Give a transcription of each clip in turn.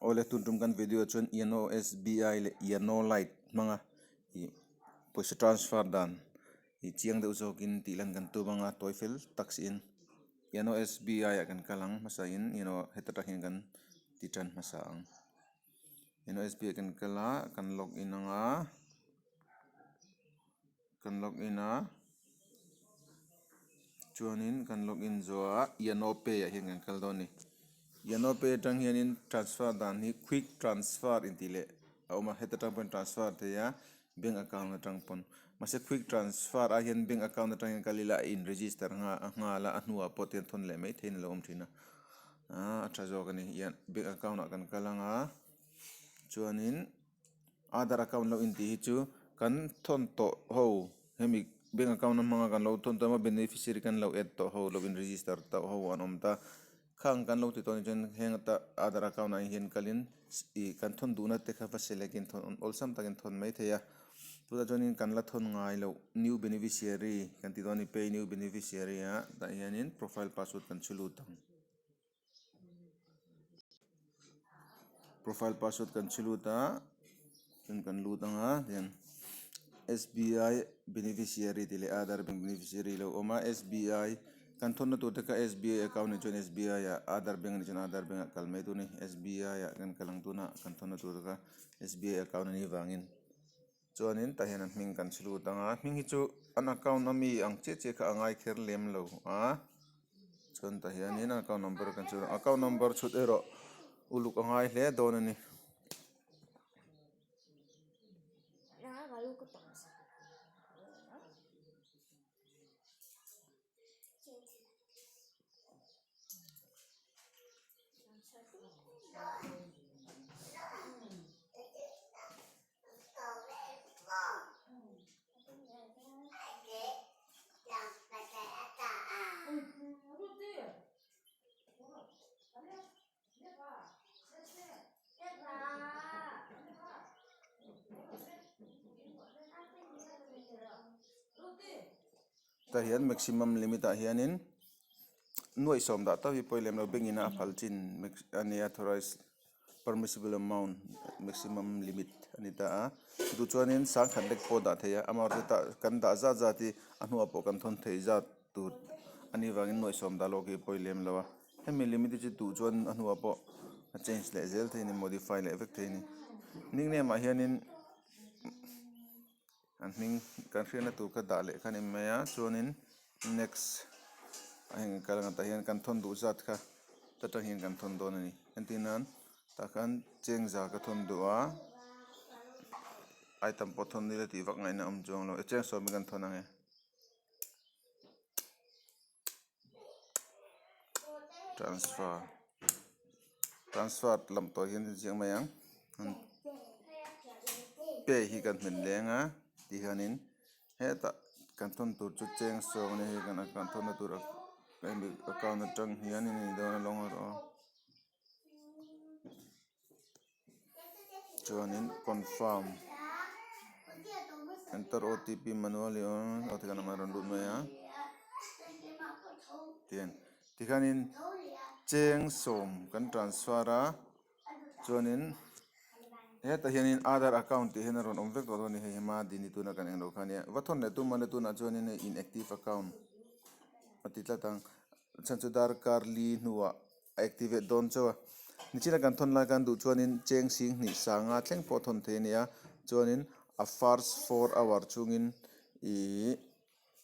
Awle tun tum kan video chuan Yono SBI leh Yono Lite hmanga ih pawisa transfer dan ih chiang deuh zawkin tih lan kan tum anga tawi fel tak siin Yono SBI ah kan kal ang hmasa in Yono heta tang hian kan ti tan hmasa ang Yono SBI ah kan kal a kan log in anga kan log in a chuanin kan log in zawh ah Yono pay ah hian kan kal dawn a ni Yono pay atang hianin transfer dan hi quick transfer intih leh a awm a heta tang pawhin transfer thei a bank account atang pawn mahse quick transfer ah hian bank account atang hian kal ila a in register nghal a a hnuah pawh te hian thawn leh mai theiin a lo awm thin a aaa a tha zawk a ni bank account ah kan kal ang a chuanin. Aadhar account lo intih hi chu kan thawn tawh ho hemi bank account a hmanga kan lo thawn tawh emaw beneficiary kan lo add tawh ho lo in register tawh ho an awm ta khang kan lo ti tawh anih chuan heng ata aadhar account ah hian kalin ih kan thawn duhna te kha va select in thawn awlsam takin thawn mai thei a tunah chuanin kan la thawn ngai loh new beneficiary kan tih dawn a ni pay new beneficiary ah tah hianin profile password kan chhu lut ang. Profile password kan chhi lut a chuan kan lut ang a tihian SBI beneficiary tih leh Aadhar bank beneficiary a lo awm a SBI kan thawnna tur te kha SBI account ah chuan SBI ah Aadhar bank anih chuan Aadhar bank ah kal mai tur a ni SBI ah kan kal ang tuna kan thawnna tur te kha SBI account anih vangin chuanin tah hian a hming kan chhi lut ang a hming hi chu an account ami ang chiah chiah kha a ngai kher lem lo a. Chuan tah hianin account number kan chhut a account number chhut erawh uluk a ngai hle dawn a ni. Tah hian maximum limit ah hianin nuaih sawm dah tawp hi pawi lem lo bank in a phal chin a nia authorised permissible amount maximum limit a ni ta a duh chuanin sangkhat lek pawh dah thei a amaherawhchu tah kan dah zat zat hi a hnuah pawh kan thawn theih zat tur a nih vangin nuaih sawm dah lawk hi a pawi lem lo a hemi limit hi chu duh chuan a hnuah pawh a change leh zel thei a ni modify leh vek thei a ni nickname ah hianin an hming kan hriatna tur kha dah leh kha a ni mai a chuanin next a heng kal ang tah hian kan thawn duh zat kha ta tang hian kan thawn dawn a ni entir nan tah khan cheng za ka thawn duh a item pawh thawn ila tih vak ngaihna awm chuang lo e cheng sawm hi kan thawn ang e. Transfer transfer lam tawh hian a ziak mai ang pay hi kan hmet leng a tihianin hetah kan thawn tur chu cheng sawm a ni hei kan account thawnna tur account atang hian a ni dawn a lo ngaw rawh aw chuanin confirm enter OTP manually aw tikhan a rawn lut mai a tian tikhanin cheng sawm kan transfer a chuanin hetah hianin aadhar account tih hian a rawn awm vek tawh dawn a ni hei hma dini tuna kan englo kha ania va thawn leh tum a tunah chuanin hei inactive account a ti tlat ang chhan chu darkar li hnuah. a activate dawn chauh a nichina kan thawn lai khan duh chuanin cheng sing hnih sanga thleng pawh a thawn thei a ni a chuanin a first four hour chhungin ihh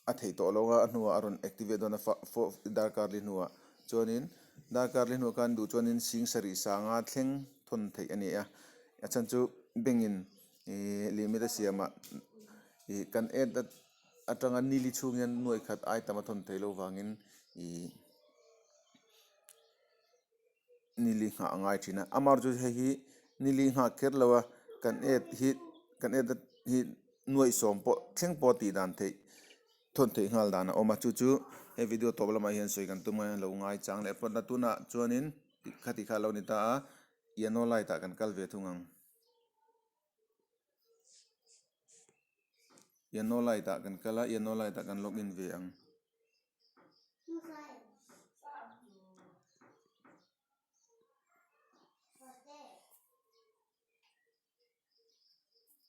a theih tawh lo a a hnuah a rawn activate dawn a darkar li hnuah chuanin darkar li hnuah khan duh chuanin sing sarih sanga thleng thawn theih a ni a a chhan chu bank in ihh limit a siamah ih kan add atanga nili chhung hian nuaih khat item a thawn theih loh vangin ihh nili nghah a ngai thin a amaherawhchu chu hei hi nili nghah kher lo a kan add hi kan add hi nuaih sawm pawh thleng pawh tih dan theih thawn theih nghal dan a awm a chu chu he video tawp lamah hian sawi kan tum a lo ngai chang leh phawt a tunah chuanin khati kha a lo ni ta a piano light ah kan kal ve thung ang. Piano light ah kan kal a piano light ah kan log in ve ang.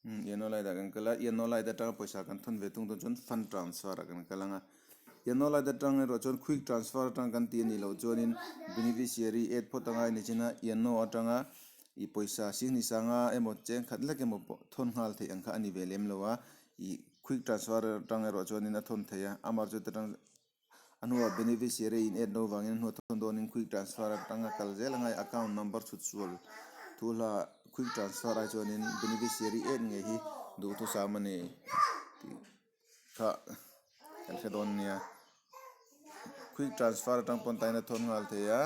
Yano Lite ah kan kal a, Yano Lite atanga pawisa kan thawn ve tung dawn chuan fund transfer ah kan kal ang a, Yano Lite atang erawh chuan quick transfer atang kan tih a nih loh chuanin beneficiary add phawt anga ni chin a, Yano atanga ih pawisa sihni sanga emaw cheng khat lek emaw pawh thawn nghal theih ang kha a ni ve lem lo a, ih quick transfer atang erawh chuanin a thawn theih a, amaherawhchu ta tang a hnuah beneficiary in add lo vangin a hnuah thawn dawnin quick transfer atanga kal zel angai account number chhut sual thu hla quick transfer ai chuanin beneficiary add ngei hi duhthusam a ni tih kha kan hre dawn nia quick transfer atang pawn tain a thawn nghal thei a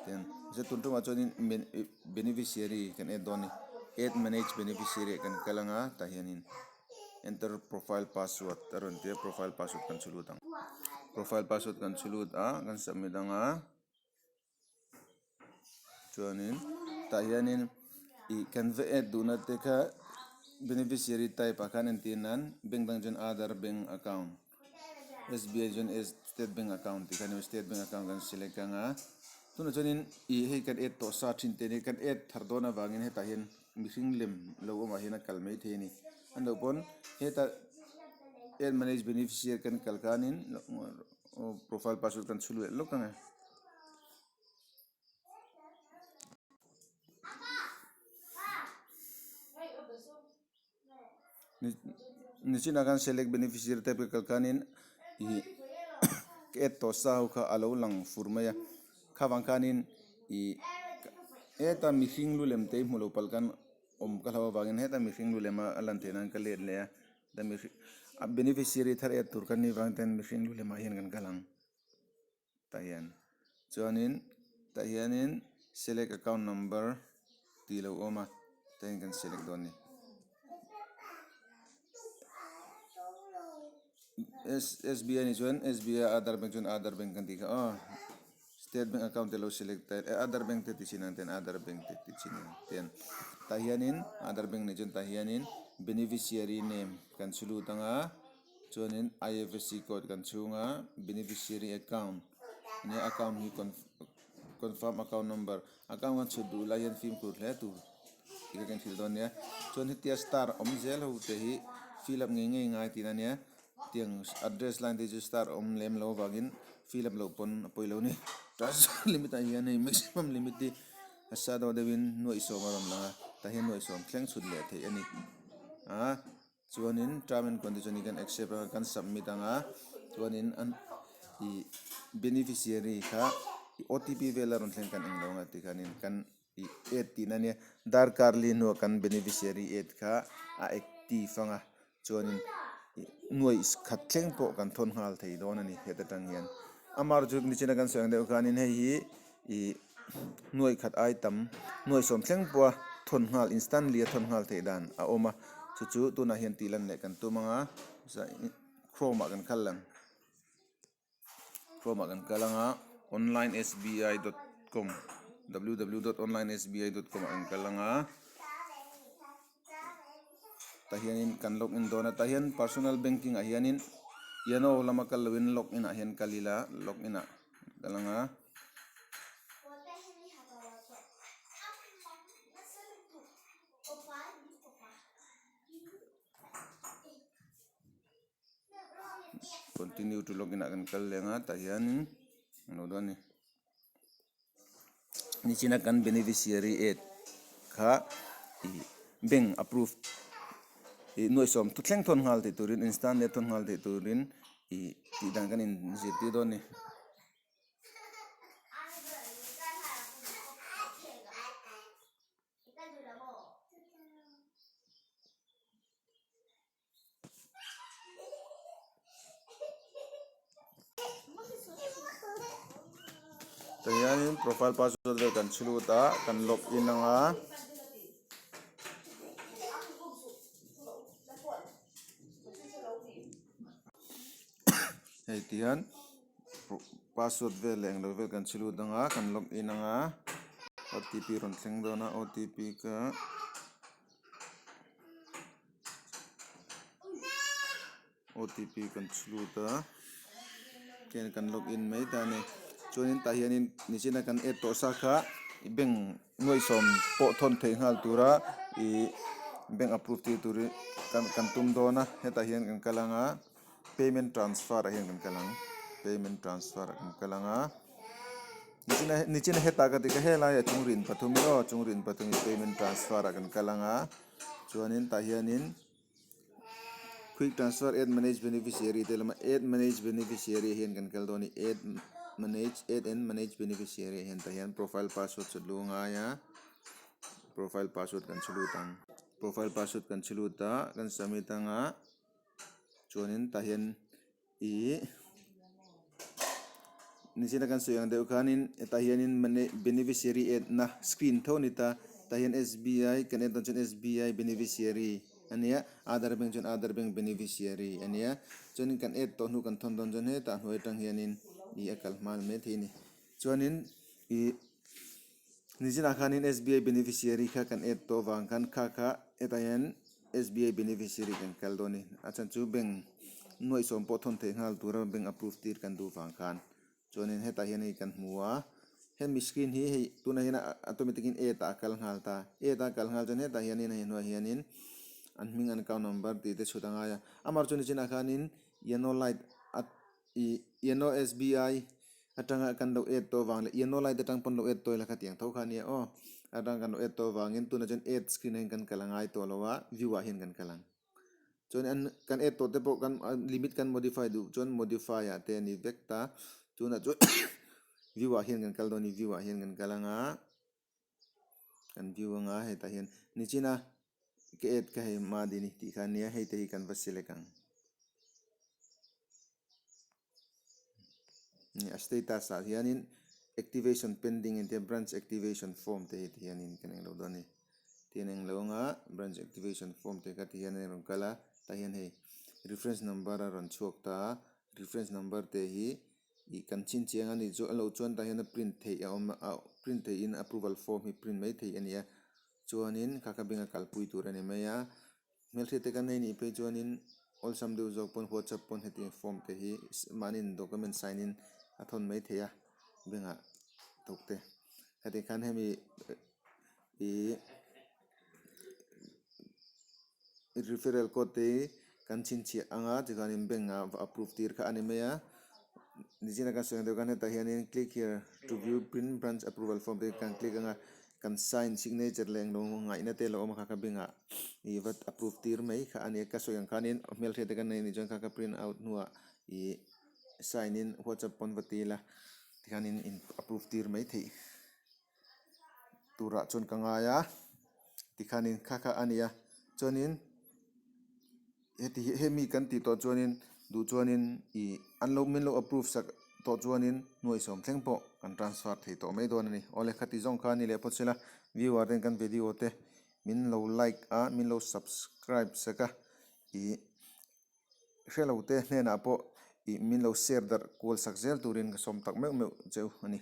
tin mahse tun tumah chuanin beneficiary kan add dawn a ni add manage beneficiary ah kan kal anga tah hianin. Enter profile password a rawn ti a profile password kan chhu lut ang profile password kan chhu lut a kan submit ang a chuanin tah hianin ih kan va add duhna te kha beneficiary type ah khan entir nan bank dang chuan other bank account S_B_I chuan state bank account tih kha a ni a state bank account kan select ang a tunah chuanin ih hei kan add tawh sa thin te nia kan add thar dawn avangin hetah hian. Mihring lem lo awmah hian a kal mai thei a ni. A loh pawn heta add manage beneficiary kan kal khanin profile password kan chhu luah lawk ang e. Nichinah khan select beneficiary type ka kal khanin ih ka add tawh sa ho kha a lo lang fur mai a. Kha vang khanin ih heta mihring lu lem te hi hmu lo palh khan awm ka hlau avangin heta mihring lu lem a lan theih nan ka let leh a heta mihring a beneficiary thar add tur kha ni vang ten mihring lu lemah hian kan kal ang tah hian chuanin tah hianin select account number tih lo awm a tah hian kan select dawn a ni. S_B_I nih chuan S_B_I Aadhar bank chuan Aadhar bank kan tih kha aw state bank account te lo select ta ila Aadhar bank te ti chin ang ten Aadhar bank te ti chin ang ten tah hianin Aadhar bank nih chuan tah hianin beneficiary name kan chhu lut ang a chuanin I_F_S_C code kan chhung a beneficiary account nia account hi confirm account number account kan chhut duh lai hian fimkhur hle tur. Tih kha kan hrilh dawn nia. Chuan hetia star awm zel ho te hi fill up ngei ngei ngai tihna nia. Tiang address line te chu star awm lem lo avangin fill up loh pawn a pawi lo a ni. Transfer limit ah hian hei maximum limit hi a sa deuh deuhin nuaih sawm a rawn lang a, tah hian nuaih sawm thleng chhut leh theih a ni. A chuanin term and condition hi kan accept anga kan submit anga chuanin an ih beneficiary kha O_T_P vel a rawn thleng kan eng lo anga tikhanin kan. Ih add tihna ania darkar li hnuah kan beneficiary add kha a active anga chuanin ih nuaih khat thleng pawh kan thawn nghal thei dawn a ni heta tang hian amaherawhchu chu nichina kan sawi ang deuh khanin hei hi ih nuaih khat ai tam nuaih sawm thleng pawha thawn nghal instantly a thawn nghal theih dan a awm a chu chu tunah hian tih lan leh kan tum anga chrome ah kan kal ang. Chrome ah kan kal anga online sbi dot com ww dot online sbi dot com ah kan kal anga tah hianin kan log in dawn a tah hian personal banking ah hianin yano lama kal loin log in ah hian kal ila log in ah kal anga. Continue to login ah kan kal leng a tah hianin englo dawn a ni nichina kan beneficiary add kha ih bank approve ih nuaih sawm thu thleng thawn nghal theih turin instant leh thawn nghal theih turin ih tih dan kan inzirtir dawn a ni. Tah hianin profile password vel kan chhu lut a kan log in ang a. Hei ti hian password vel leh englo vel kan chhu lut ang a kan log in ang a O_T_P rawn thleng dawn a O_T_P kha. OTP kan chhut a tihian kan log in mai ta a ni chuanin tah hianin nichina kan add tawh sa kha bank nuaih sawm pawh thawn theih nghal tura ih. Bank approve tir turin kan kan tum dawn a hetah hian kan kal ang a payment transfer ah hian kan kal ang payment transfer ah kan kal ang a nichina nichina hetah ka ti kha helai ah chung rin pathum hi aw chung rin pathum hi payment transfer ah kan kal ang a chuanin tah hianin quick transfer add manage beneficiary te lama add manage beneficiary ah hian kan kal dawn a ni add manage add and manage beneficiary ah hian tah hian profile password chu lu ngai a. Profile password kan chhu lut ang. Profile password kan chhu lut a, kan submit ang a, chuanin tah hian ih nichina kan sawi ang deuh khanin hetah hianin mane beneficiary add na screen tho a ni ta, tah hian S_B_I kan en dawn chuan S_B_I beneficiary a nia, Aadhar bank chuan Aadhar bank beneficiary a nia, chuanin kan add tawh hnu kan thawn dawn chuan hetah hnuai atang hianin ih a kal hma mai thei a ni, chuanin ih. Nizinah khanin SBI beneficiary kha kan add tawh vang khan kha kha hetah hian SBI beneficiary kan kal dawn a ni. A chhan chu bank nuaihsawm pawh thawn theih nghal tura bank approve tir kan duh vang khan. Chuanin hetah hian hei kan hmu a, hemi screen hi hei tunah hian automatic in add ah a kal nghal ta. Add a kal nghal chuan hetah hianin hei hnuaiah hianin an hming an account number tih te chhut a ngai a. Amaherawhchu nichinah khanin yellow light a ih yellow SBI Atanga kan lo add tawh vang leh yellow light atang pawn lo add tawh ila khatiang tho kha ania aw. Atang kan lo add tawh vangin tunah chuan add screen ah hian kan kal a ngai tawh lo a, view ah hian kan kal ang. Chuan an kan add tawh te pawh kan limit kan modify duh chuan modify ah te a ni vek ta. Tunah chuan view ah hian kan kal dawn a ni, view ah hian kan kal ang a, kan view ang a hetah hian nichina ka add kha hei Madini tih kha ania hei te hi kan va select ang. A status ah hianin activation pending engtia branch activation form te hi ti hianin kan englo dawn a ni ti an englo anga branch activation form te kha ti hian a rawn kal a tah hian hei reference number a rawn chhuak ta a reference number te hi ih kan chhinchhiang a nih chu a loh chuan tah hian a print theih a awm a print theihin approval form hi print mai theih a ni a chuanin kha kha bank a kalpui tur a ni mai a. Hmelhriat te kan nei nih phei chuanin awlsam deuh zawk pawn whatsapp pawn hetiang form te hi mahniin document sign in a thawn mai thei a bank ah thawk te heti khan hemi ih referral code te hi kan chhinchhiah anga tikhanin bank ah va approve tir kha a ni mai a nichina kan sawi ang deuh khan hetah hianin click here to view print branch approval form te hi kan click anga. Kan sign signature leh englo ngaihna te lo awm a kha ka bengah ih va approve tir mai kha a nia ka sawi ang khanin hmelhriat te kan nei anih chuan kha ka print out hnuah ih sign in whatsapp pawn va ti ila tikhanin in approve tir mai theih turah chuan ka ngai a tikhanin kha kha a nia chuanin. Heti hi hemi kan tih tawh chuanin duh chuanin ih an lo min lo approve sak tawh chuanin nuaihsawm thleng pawh kan transfer thei tawh mai dawn a ni. Awle khati zawng kha a ni leh phawt sela viewer ten kan video te min lo like a min lo subscribe sak a ih hrelo te hnenah pawh ih min lo share darh kual sak zel turin ka sawm tak meuh meuh cheu a ni.